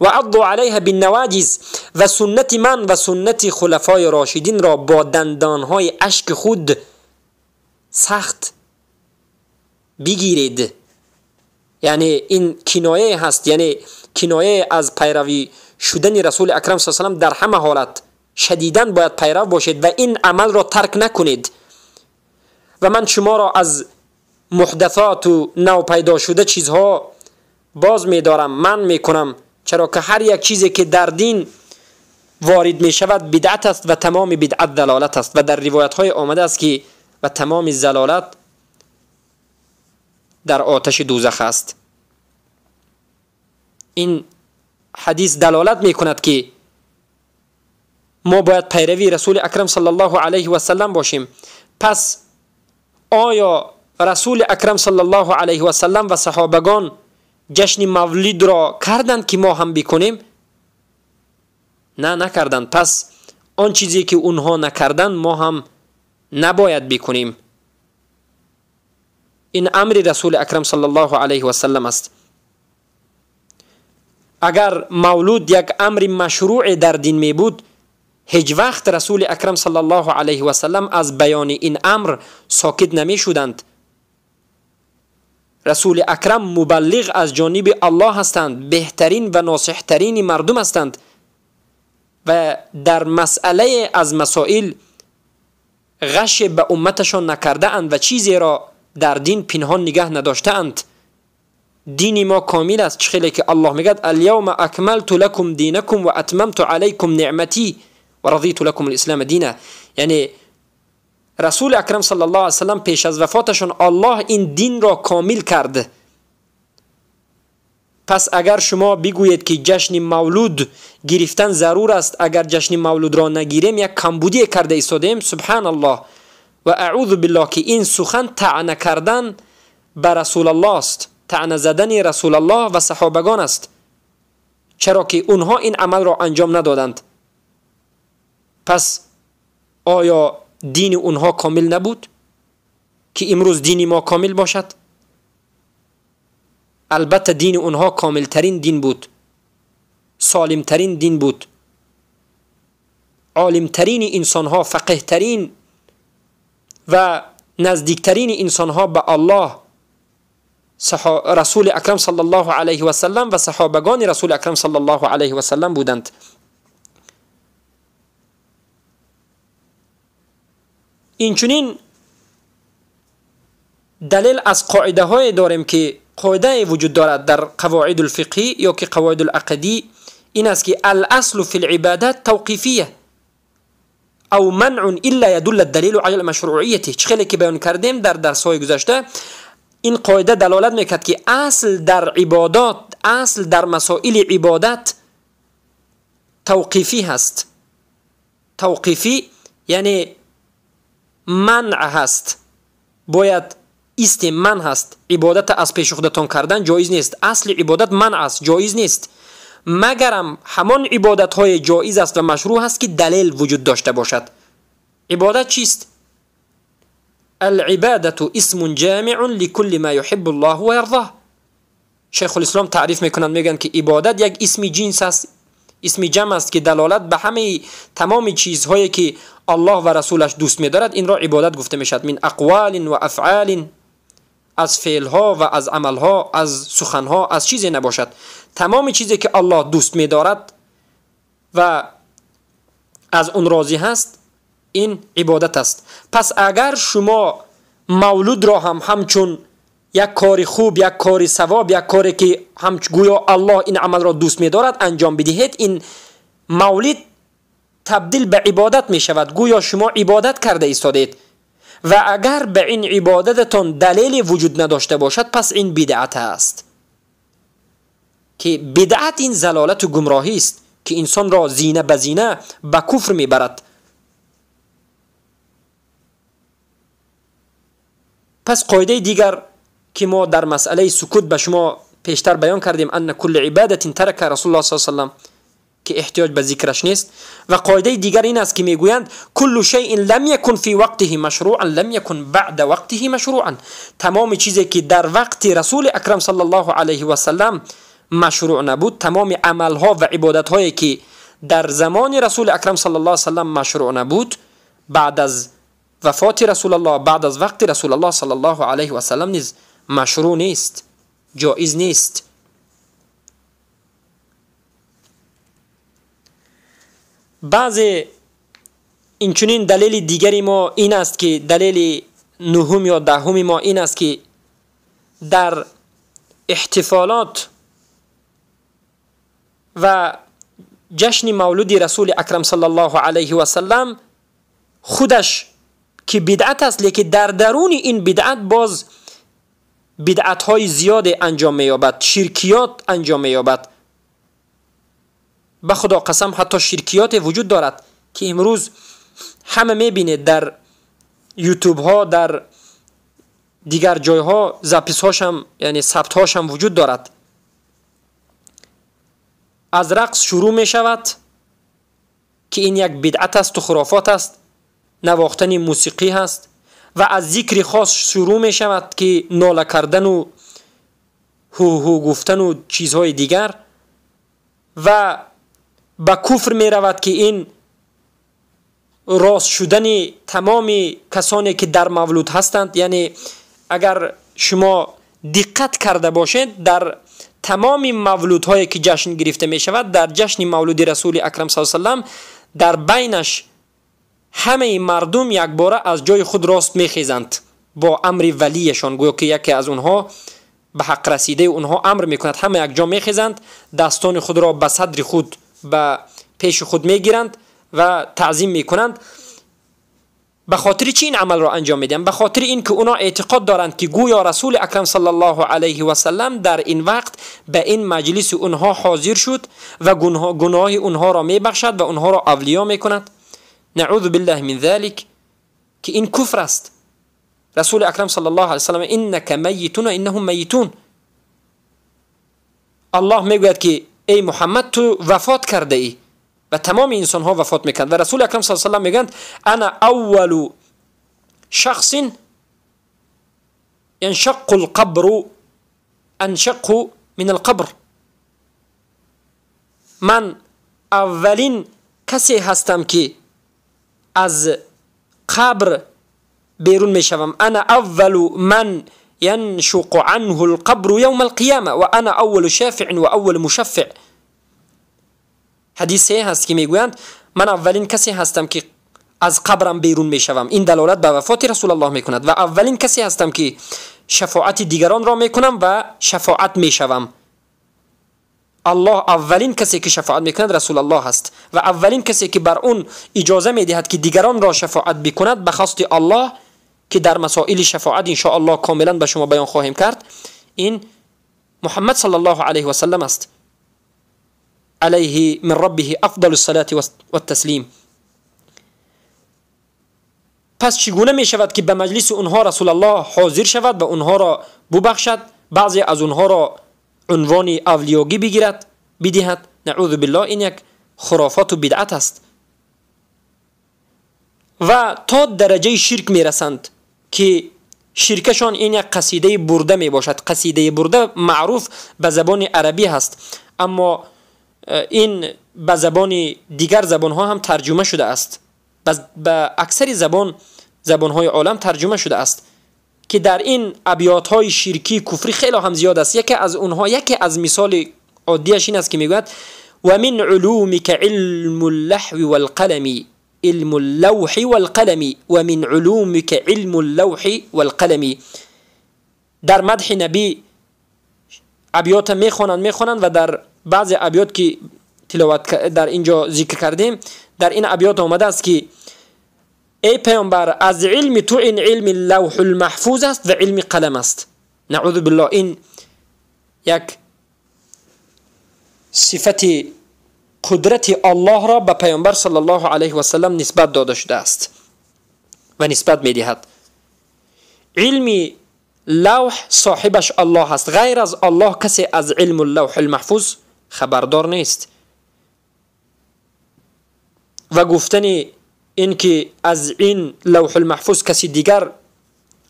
و عضوا علیها بالنواجز، و سنت من و سنت خلفای راشدین را با دندانهای اشک خود سخت بگیرید. یعنی این کنایه هست، یعنی کنایه از پیروی شدن رسول اکرم صلی الله علیه و سلم در همه حالت شدیداً باید پیرو باشید و این عمل را ترک نکنید. و من شما را از محدثات و نو پیدا شده چیزها باز می‌دارم، من میکنم، چرا که هر یک چیزی که در دین وارد می شود بدعت است و تمام بدعت ضلالت است. و در روایت های آمده است که و تمام ضلالت در آتش دوزخ است. این حدیث دلالت می کند که ما باید پیروی رسول اکرم صلی الله علیه و سلم باشیم. پس آیا رسول اکرم صلی الله علیه و سلم و صحابگان جشن مولد را کردند که ما هم بکنیم؟ نه، نکردند. پس آن چیزی که اونها نکردند ما هم نباید بکنیم. این امر رسول اکرم صلی الله علیه و سلم است. اگر مولود یک امر مشروع در دین می بود، هیچ وقت رسول اکرم صلی الله علیه و سلم از بیان این امر ساکت نمی شدند. رسول اکرم مبلغ از جانب الله هستند، بهترین و ناصحترین مردم هستند و در مسئله از مسائل غش به امتشان نکرده اند و چیزی را در دین پنهان نگه نداشته اند. دین ما کامل است، چه که الله میگد الیوم اکملت لکم دینکم و اتممت علیکم نعمتی و رضیت لکم الاسلام دینا. یعنی رسول اکرم صلی الله علیه وسلم پیش از وفاتشان الله این دین را کامل کرد. پس اگر شما بگویید که جشن مولود گرفتن ضرور است، اگر جشن مولود را نگیریم یک کمبودی کرده ایستادیم، سبحان الله و اعوذ بالله، که این سخن طعنه کردن به رسول الله است، طعنه زدن رسول الله و صحابگان است، چرا که اونها این عمل را انجام ندادند. پس آیا دین اونها کامل نبود که امروز دین ما کامل باشد؟ البته دین اونها کامل ترین دین بود، سالم ترین دین بود، عالم ترین انسان ها، فقیه ترین و نزدیکترین انسان ها به الله رسول اکرم صلی الله علیه و سلم و صحابگان رسول اکرم صلی الله علیه و سلم بودند. اینچنین دلیل از قاعده های داریم که قاعده وجود دارد در قواعد الفقهی یا که قواعد العقدی، این است که الاصل فی العبادت توقیفیه. أو منع إلا يدل الدلیل على مشروعیته. چه خیلی که بیان کردیم در درس های گذشته، این قاعده دلالت میکرد که اصل در عبادات، اصل در مسائل عبادت توقیفی هست. توقیفی یعنی منع هست، باید است من هست. عبادت از پیش خودتان کردن جایز نیست، اصل عبادت منع است، جایز نیست، مگرم همان عبادت های جایز است و مشروع است که دلیل وجود داشته باشد. عبادت چیست؟ العبادة اسم جامع لكل ما يحب الله و يرضاه. شیخ الاسلام تعریف میکنند، میگن که عبادت یک اسم جنس است، اسم جمع است که دلالت به همه تمام چیزهایی که الله و رسولش دوست می‌دارد این را عبادت گفته میشد. من اقوال و افعال، از فعلها و از عملها، از سخنها، از چیزی نباشد. تمام چیزی که الله دوست می‌دارد و از اون راضی هست این عبادت است. پس اگر شما مولود را هم همچون یک کار خوب، یک کار ثواب، یک کاری که هم گویا الله این عمل را دوست می‌دارد انجام بدهید، این مولد تبدیل به عبادت می شود، گویا شما عبادت کرده ایستادید. و اگر به این عبادتتان دلیل وجود نداشته باشد پس این بدعت است، که بدعت این ضلالت و گمراهی است که انسان را زینه به زینه به کفر میبرد. پس قاعده دیگر که ما در مسئله سکوت به شما پیشتر بیان کردیم، ان کل عبادت ترک رسول الله صلی الله علیه و سلم، که احتیاج به ذکرش نیست. و قاعده دیگر این است که میگویند کل شیء لم یکن فی وقته مشروعا لم یکن بعد وقته مشروعا. تمام چیزی که در وقت رسول اکرم صلی الله علیه و سلم مشروع نبود، تمام عملها و عبادتهایی که در زمان رسول اکرم صلی الله علیه و سلم مشروع نبود، بعد از وفات رسول الله، بعد از وقت رسول الله صلی الله علیه و سلم نیز مشروع نیست، جایز نیست. بعض اینچنین دلیل دیگری ما این است که دلیل نهم یا دهم ما این است که در احتفالات و جشن مولود رسول اکرم صلی الله علیه و سلم خودش که بدعت است، لیکن در درون این بدعت باز بدعت های زیاد انجام می‌یابد، شرکیات انجام می‌یابد. به خدا قسم حتی شرکیات وجود دارد که امروز همه میبینید در یوتیوب ها، در دیگر جایها запись هاش هم، یعنی ثبت هاش هم وجود دارد. از رقص شروع می شود که این یک بدعت است و خرافات است، نواختن موسیقی هست، و از ذکر خاص شروع می شود که ناله کردن و هو هو گفتن و چیزهای دیگر، و به کفر می رود که این راست شدن تمام کسانی که در مولود هستند. یعنی اگر شما دقت کرده باشید در تمام مولودهایی که جشن گرفته می شود، در جشن مولود رسول اکرم صلی الله علیه و سلم در بینش همه مردم یک باره از جای خود راست می خیزند با امر ولیشان، گویا که یکی از اونها به حق رسیده اونها امر میکند، همه یک جا میخیزند، دستان خود را به صدر خود، به پیش خود میگیرند و تعظیم میکنند. به خاطر چی این عمل را انجام میدن؟ به خاطر این که اونا اعتقاد دارند که گویا رسول اکرم صلی الله علیه و سلم در این وقت به این مجلس اونها حاضر شد و گناه اونها را میبخشد و اونها را اولیا میکند. نعوذ بالله من ذلك، که این کفر است. رسول اکرم صلی الله علیه و سلم انک میتون و انهم میتون، الله میگوید که ای محمد تو وفات کرده ای و تمام انسان ها وفات میکنند. و رسول اکرم صلی الله علیه و سلم میگند انا اول شخص ينشق القبر انشق من القبر، من اولین کسی هستم که از قبر بیرون میشوم. انا اول من ينشق عنه القبر يوم القيامة وانا اول شافع و اول مشفع. حدیث هست که میگویند من اولین کسی هستم که از قبرم بیرون میشوم. این دلالت به وفات رسول الله میکند. و اولین کسی هستم که شفاعت دیگران را میکنم و شفاعت میشوم. الله اولین کسی که شفاعت میکند رسول الله است و اولین کسی که بر اون اجازه میدهد که دیگران را شفاعت بکند به خواست الله، که در مسائل شفاعت ان شاء الله کاملا به شما بیان خواهیم کرد، این محمد صلی الله علیه و سلم است، علیه من ربه افضل الصلاة والتسلیم. پس چگونه می شود که به مجلس اونها رسول الله حاضر شود و اونها را ببخشد، بعضی از اونها را عنوان اولیاگی بگیرد بدهد؟ نعوذ بالله، این یک خرافات و بدعت است و تا درجه شرک می رسند که شرکشان این یک قصیده برده می باشد. قصیده برده معروف به زبان عربی هست، اما این به زبان دیگر زبان ها هم ترجمه شده است، به اکثر زبان های عالم ترجمه شده است که در این ابیات های شرکی کفری خیلی هم زیاد است. یکی از اونها، یکی از مثال عادیش این است که میگوید و من علومک علم اللحو والقلم، علم اللوح والقلم، و من علومک علم اللوح والقلم. در مدح نبی ابیات میخوانند و در بعض ابیات که تلاوت در اینجا ذکر کردیم، در این ابیات آمده است که ای پیامبر از علم تو این علم لوح المحفوظ است و علم قلم است. نعوذ بالله، این یک صفت قدرت الله را به پیامبر صلی الله علیه و سلم نسبت داده شده است و نسبت میدهد. علم لوح صاحبش الله است، غیر از الله کسی از علم اللوح المحفوظ خبردار نیست. و گفتن این که از این لوح المحفوظ کسی دیگر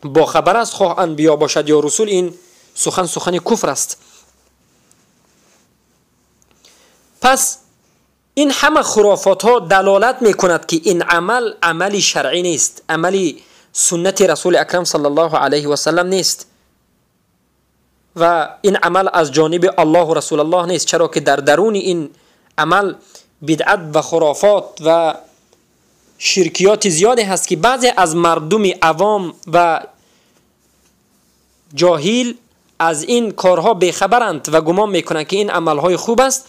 با خبر است، خواه انبیا باشد یا رسول، این سخن سخن کفر است. پس این همه خرافات ها دلالت میکند که این عمل عملی شرعی نیست، عملی سنت رسول اکرم صلی الله علیه و سلم نیست و این عمل از جانب الله و رسول الله نیست، چرا که در درون این عمل بدعت و خرافات و شرکیات زیادی هست که بعضی از مردم عوام و جاهل از این کارها بیخبرند و گمان میکنند که این عملهای خوب است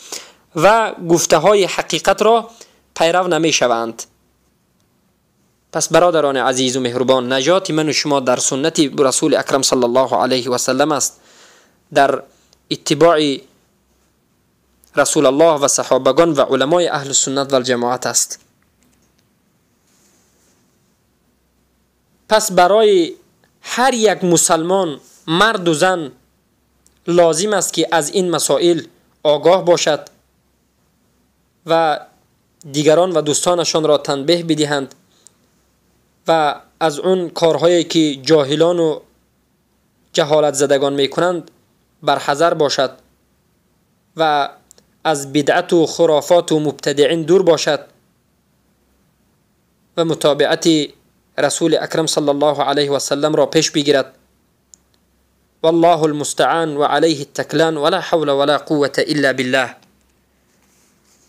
و گفته های حقیقت را پیرو نمیشوند. پس برادران عزیز و مهربان، نجات من و شما در سنت رسول اکرم صلی الله علیه و سلم است، در اتباع رسول الله و صحابگان و علمای اهل سنت و الجماعت است. پس برای هر یک مسلمان مرد و زن لازم است که از این مسائل آگاه باشد و دیگران و دوستانشان را تنبیه بدهند و از اون کارهایی که جاهلان و جهالت زدگان میکنند برحذر باشد و از بدعت و خرافات و مبتدعین دور باشد و متابعت رسول اکرم صلی الله علیه و سلم را پیش بگیرد. والله المستعان و علیه التکلان ولا حول ولا قوة الا بالله.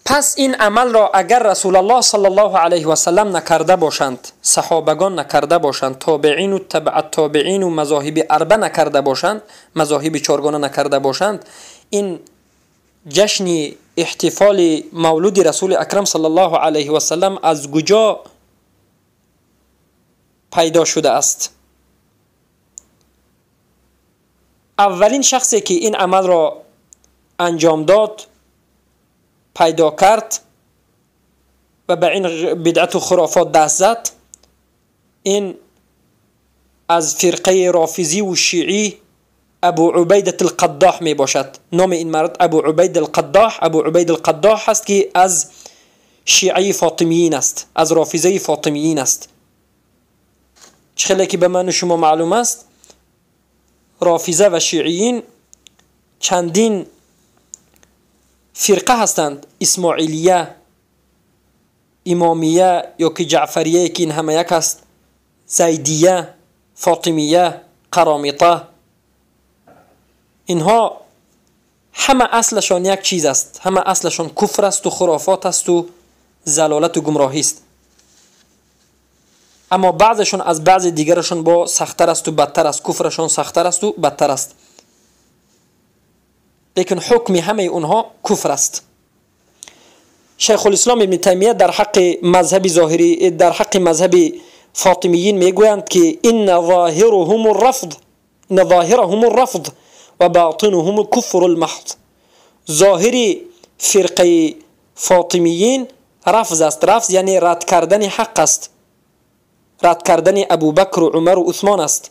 پس این عمل را اگر رسول الله صلی الله علیه و سلم نکرده باشند، صحابگان نکرده باشند، تابعین و تبع التابعین و مذاهب اربعه نکرده باشند، مذاهب چهارگانه نکرده باشند، این جشن احتفال مولود رسول اکرم صلی الله علیه و سلم از کجا پیدا شده است؟ اولین شخصی که این عمل را انجام داد، پیدا کرد و به این بدعت و خرافات دست زد، این از فرقه رافضی و شیعی ابو عبیدة القداح می باشد. نام این مرد ابو عبید القداح، ابو عبید القداح است که از شیعه فاطمیین است، از رافضه فاطمیین است. چه که به من و شما معلوم است، رافضه و شیعیین چندین فرقه هستند، اسماعیلیه، امامیه یا که جعفریه که این همه یک است، زیدیه، فاطمیه، قرامیطه، اینها همه اصلشان یک چیز است، همه اصلشان کفر است و خرافات است و ضلالت و گمراهی است. اما بعضشون از بعض دیگرشون با سخت‌تر است و بدتر است، کفرشان سخت‌تر است و بدتر است. лекин ҳукми ҳамаи онҳо куфр аст. Шайх алислом ибн Таймия дар ҳаққи мазҳаби зоҳирӣ, дар ҳаққи мазҳаби фотимиин мегӯянд ки инна зоҳируҳум الرفض, инна зоҳираҳум الرفض ва ботинуҳум الكفر المحض. Зоҳири фирқаи фотимиин рафз аст. Рафз яъне рад кардани ҳақ аст, рад кардани Абубакру Умару Усмон аст,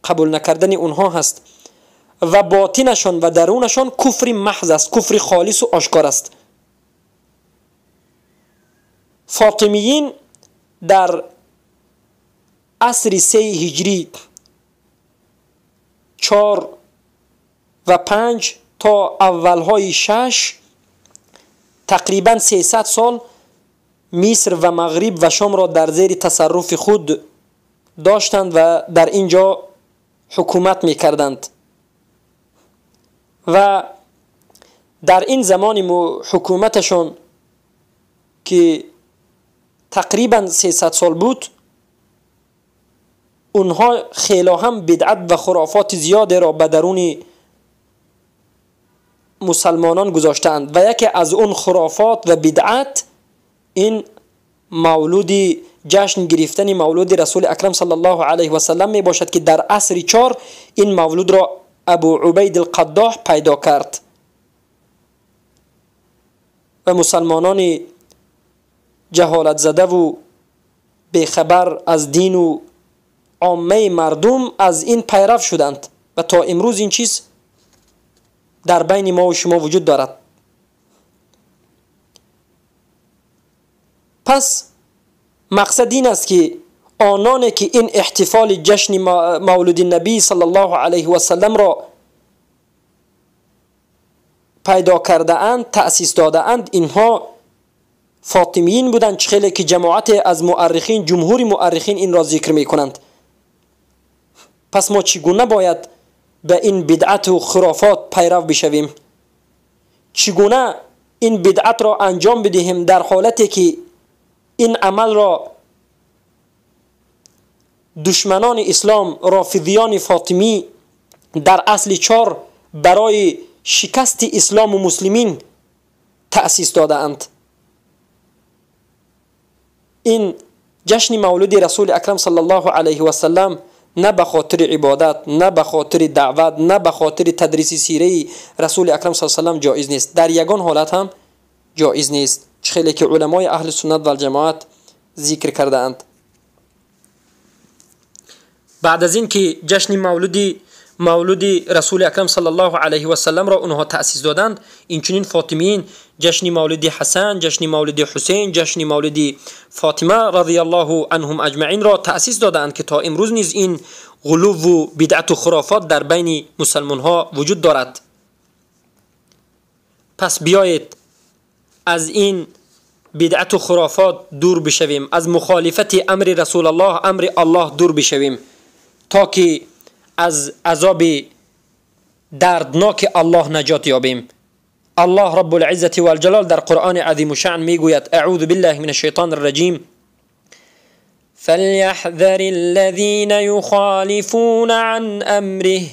қабул накардани онҳо ҳаст ва ботинашон ва дарунашон куфри маҳз аст, куфри холису ошкор аст. Фотимиин дар асри 3 ҳиҷрӣ, 4 ва 5 то аввалҳои 6, тақрибан 300 сол Миср ва Мағриб ва Шомро дар зери тасарруфи худ доштанд ва дар ин ҷо ҳукумат мекарданд. Ва дар ин замони ҳукуматашон ки тақрибан 300 сол буд, онҳо хело ҳам бидъат ва хурофоти зиёдеро ба даруни мусалмонон гузоштаанд ва яке аз он хурофот ва бидъат ин мавлуди ҷашн гирифтани мавлуди Расули Акрам саллаллоҳу алайҳи васаллам мебошад, ки дар асри 4 ин мавлудро Абу Убайд алқаддоҳ пайдо кард ва мусалмонони ҷаҳолатзадаву бехабар аз дину оммаи мардум аз ин пайрав шуданд ва то имрӯз ин чиз дар байни мо ва шумо вуҷуд дорад. Пас мақсад ин аст ки ононе ки ин эҳтифоли ҷашни мавлуди набӣ саллаллоҳу алайҳи васалламро пайдо кардаанд, таъсис додаанд, инҳо фотимиин буданд, чӣ хеле ки ҷамоате аз муаррихин, ҷумҳури муаррихин инро зикр мекунанд. Пас мо чӣ гуна бояд ба ин бидъату хурофот пайрав бишавем? Чӣ гуна ин бидъатро анҷом бидиҳем дар ҳолате ки ин амалро душманони ислом, рофидиёни фотимӣ дар асли 4 барои шикасти ислому муслимин таъсис додаанд? Ин ҷашни мавлуди Расули Акрам саллаллоҳу алайҳи васаллам на ба хотири ибодат, на ба хотири даъват, на ба хотири тадриси сираи Расули Акрам саллаллоҳу алайҳи васаллам ҷоиз нест. Дар ягон ҳолат ҳам ҷоиз нест, чӣ хеле ки уламои аҳли суннат валҷамоат зикр кардаанд. Баъд аз ин ки ҷашни мавлуди Расули Акрам саллаллоҳу алайҳи васалламро онҳо таъсис доданд, инчунин фотимиин ҷашни мавлуди Ҳасан, ҷашни мавлуди Ҳусейн, ҷашни мавлуди Фотима радияллоҳу анҳум аҷмаинро таъсис додаанд, ки то имрӯз низ ин ғулувву бидъату хурофот дар байни мусалмонҳо вуҷуд дорад. Пас биёед аз ин бидъату хурофот дур бишавем, аз мухолифати амри Расулаллоҳ, амри Аллоҳ дур бишавем, то ки аз азоби дардноки Аллоҳ наҷот ёбем. Аллоҳ Раббул-Иззати вал-Ҷалол дар Қуръони азимушшаън мегӯяд: аъузу биллаҳи минаш шайтони рраҷим, فليحذر الذين يخالفون عن أمره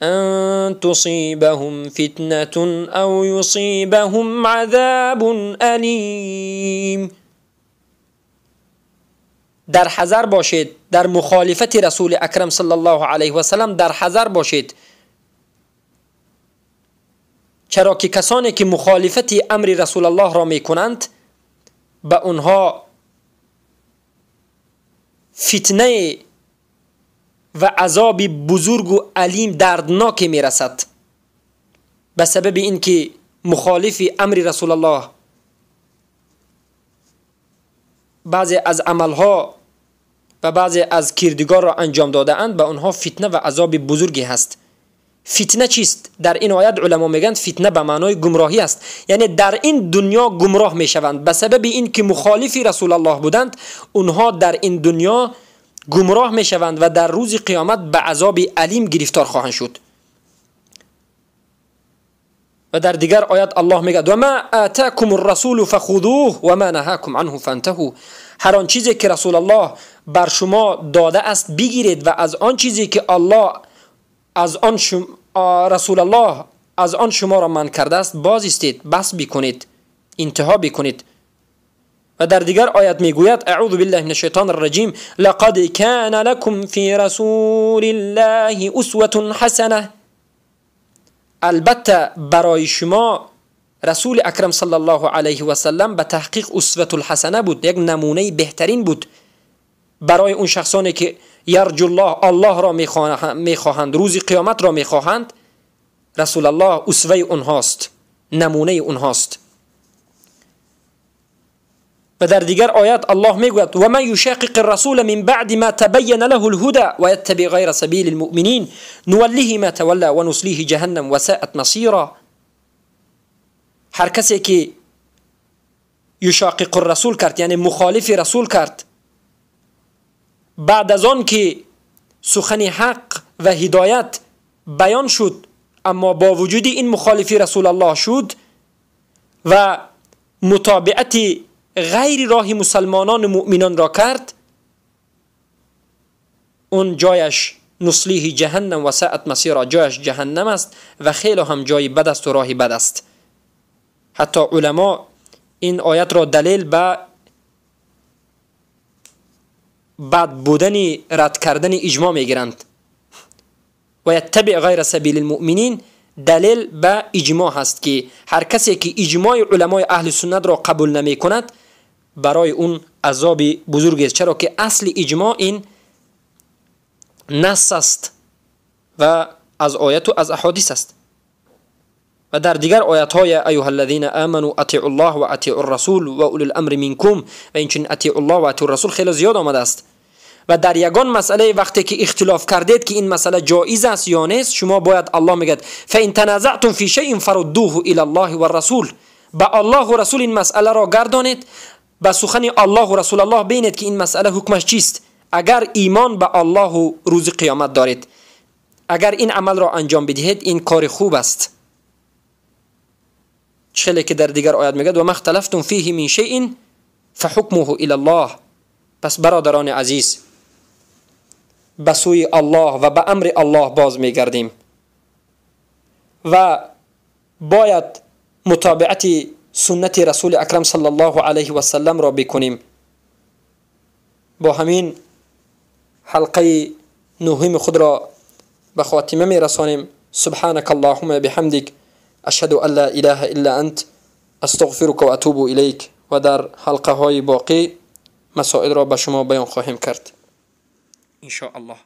أن تصيبهم فتنة أو يصيبهم عذاب أليم. در حذر باشید، در مخالفت رسول اکرم صلی الله علیه و سلم در حذر باشید، چرا که کسانی که مخالفت امر رسول الله را میکنند به آنها فتنه و عذاب بزرگ و علیم دردناک میرسد، به سبب اینکه مخالف امر رسول الله بعضی از عملها و بعضی از کردگار را انجام داده اند، به آنها فتنه و عذاب بزرگی هست. فتنه چیست؟ در این آیت علما میگن فتنه به معنای گمراهی است، یعنی در این دنیا گمراه میشوند به سبب این که مخالف رسول الله بودند، اونها در این دنیا گمراه میشوند و در روز قیامت به عذاب علیم گرفتار خواهند شد. و در دیگر آیت الله میگه و ما آتاکم الرسول فخذوه و ما نهاکم عنه فانتهوا. هر آن چیزی که رسول الله بر شما داده است بگیرید و از آن چیزی که الله از آن رسول الله از آن شما را منع کرده است باز ایستید، بس بکنید، انتها بکنید. و در دیگر آیت میگوید اعوذ بالله من الشیطان الرجیم لقد کان لکم فی رسول الله اسوة حسنه. البته برای شما رسول اکرم صلی الله علیه و سلم به تحقیق اسوة الحسنه بود، یک نمونه بهترین بود برای اون شخصانی که یرجو الله، الله را میخواهند، روز قیامت را میخواهند. رسول الله اسوه اونهاست، نمونه اونهاست. و در دیگر آیات الله میگوید و من یشاقق الرسول من بعد ما تبین له الهدى و یتبع غیر سبیل المؤمنین نوله ما تولی و نصلیه جهنم و ساءت مصیرا. هر کسی که یشاقق الرسول کرد، یعنی مخالف رسول کرد، بعد از آن که سخن حق و هدایت بیان شد، اما با وجود این مخالفی رسول الله شد و متابعت غیر راه مسلمانان و مؤمنان را کرد، اون جایش نصلیه جهنم و ساعت مسیرا، جایش جهنم است و خیلی هم جای بد است و راه بد است. حتی علما این آیت را دلیل به بد بودن رد کردن اجماع میگیرند. و یتبع غیر سبیل المؤمنین دلیل به اجماع هست که هر کسی که اجماع علمای اهل سنت را قبول نمی کند برای اون عذاب بزرگ است، چرا که اصل اجماع این نص است و از آیت و از احادیث است. و در دیگر آیت های ایها الذین آمنوا اطیعوا الله و اطیعوا الرسول و اولی الامر منکم و اینچنین اطیعوا الله و اطیعوا الرسول خیلی زیاد آمده است. و در یگان مسئله وقتی که اختلاف کردید که این مسئله جایز است یا نیست، شما باید الله میگه فان تنازعتم فی شیء فردوه الی الله والرسول، به الله و رسول این مسئله را گردانید، به سخن الله و رسول الله بینید که این مسئله حکمش چیست. اگر ایمان به الله و روز قیامت دارید، اگر این عمل را انجام بدهید این کار خوب است. چه که در دیگر آیات میگه و ما اختلفتم فیه من شیء فحکمه الی الله. پس برادران عزیز، به سوی الله و به امر الله باز میگردیم و باید متابعت سنت رسول اکرم صلی الله علیه و سلم را بکنیم. با همین حلقه نهم خود را به خاتمه میرسانیم. سبحانك اللهم بحمدک اشهد ان لا اله الا انت استغفرك و اتوب الیک. و در حلقه های باقی مسائل را به شما بیان خواهیم کرد ان شاء الله.